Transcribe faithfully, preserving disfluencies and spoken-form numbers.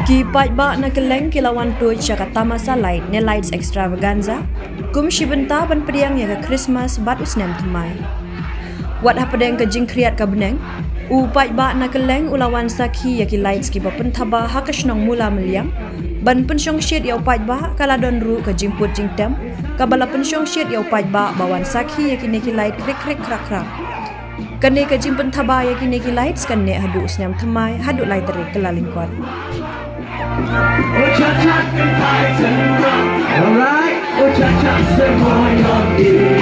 Ki paidbah na kylleng ki la wan tuid sha ka Tamasa Light ne Lights Extravaganza kum shi bynta ban pdiang ïa ka Christmas bad u snem thymmai. Wat hapdeng ka jingkhriat ka bneng, u paidbah na kylleng u la wan sakhi ïa ki lights kiba pynthaba ha ka shnong Mula Meliang. Ban pynshongshit ïa u paidbah ka la don ruh ka jingput jingtem kaba la pynshongshit ïa u paidbah ba wan sakhi ïa kine ki light krik krik krak krak. Kane ka jingpynthaba ïa kine ki lights kan neh haduh u snem thymmai haduh lai tarik Kyllalyngkot. Alright.